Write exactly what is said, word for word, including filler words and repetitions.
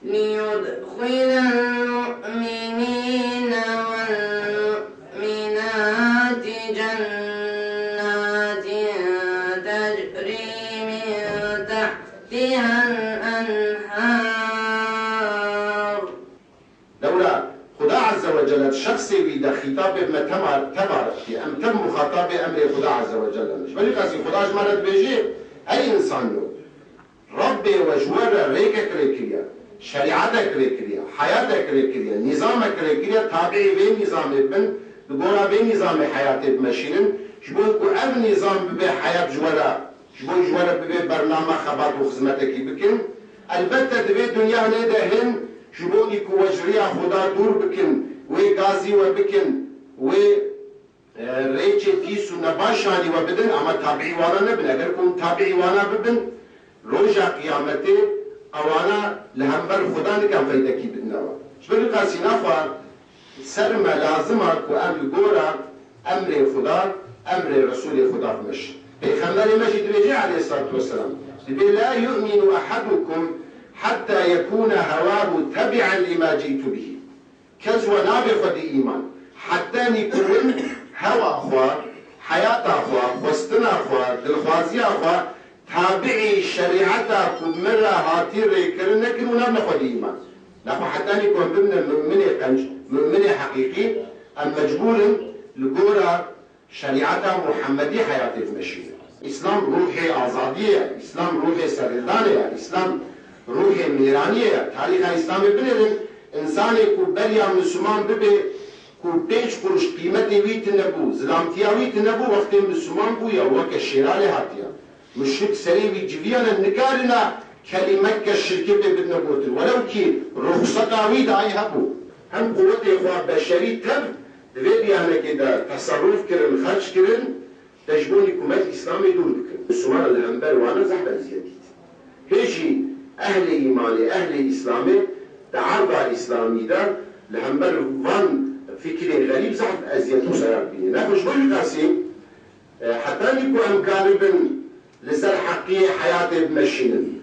ليدخل المؤمنين والمؤمنات جنات تجري من تحتها الأنهار. Lewra Xuda Azze ve Celle di şexsê wî de xîtabê me temar, tebar dike. Em tev muxatabê emrê Xuda Azze ve Celle ne. Ji ber vî qasî Xuda ji me re dibêje, hey însanyo, Rebbê we ji we re rêkek rêkiriye, şerîetek rêkiriye, heyatek rêkiriye, nîzamek rêkiriye, tabiî vê nîzamê bin, di gora vê nîzamê heyatê bimeşînin, ji bo ku ev nîzam bibe heyat ji we re, ji bo ji we re bibe bername xebat û xizmetekî bikin. Elbette di vê dunyanê de hin ji bo ku we ji riya Xuda dûr bikin, wê gazî we bikin, wê e, rêçê pîs û nebaşanî we bidin, ama tabiî wana nebin. Eger ku hûn tabiî wana bibin, roja qiyametê ewana li hember Xuda nikan feydekî bidine we. Ji ber vî qasî naxwe ser me lazim a ku em li gora emrê Xuda, emrê Resûlê Xuda bimeşin. Pêxemberê me jî dibêje aleyhissalatu vesselam, dibê, "La yu'minu ahadukum hatta yekuna hewahu tebi'en lima ci'tu bihi." Kes we nabe xwedî îman, hetanî ku win hewa xwe, heyata xwe, xwestina xwe, dilxwaziya xwe tabiî şerîeta ku min re hatî rêkirin nekin û nabne xwedî îman. Naxwe hetanî ku em bibne muminê qenc, muminê heqîqî, em mecbûr in li gora Şerîeta Muhemmedî heyatê dimeşîne. Îslam ruhê azadiyê ye, Îslam ruhê serhildanê ye, Îslam ruhê mêraniyê ye. Tarîxa Îslamê binêrin, însanê ku beriya Misliman bibe, ku pênc quruş qîmetê wî tune bû, zilamtiya wî tune bû, wextê Misliman bûye, weke şêra lê hatiye. Muşrik serê wî civiyane, nikarine kelimeke şirkê pê bidine gotin. Welew kî ruxseta wî dayî hebû. Hem quwetê xwe beşerî tev di vê biyanekê de teserruf kirin, xerc kirin, te ji bo nîkumet Îslamê dûr dikin. Misliman li hember wane zehf eziyet dît. Hê jî ehlê îmanê, ehlê Îslamê di erda Îslamî de li hember van fikirên xerîb zehf eziyet û zerar bîne. Nexwe ji bo vî qasî, e, hetanî ku em karibin li ser heqiyê heyatê bimeşînin,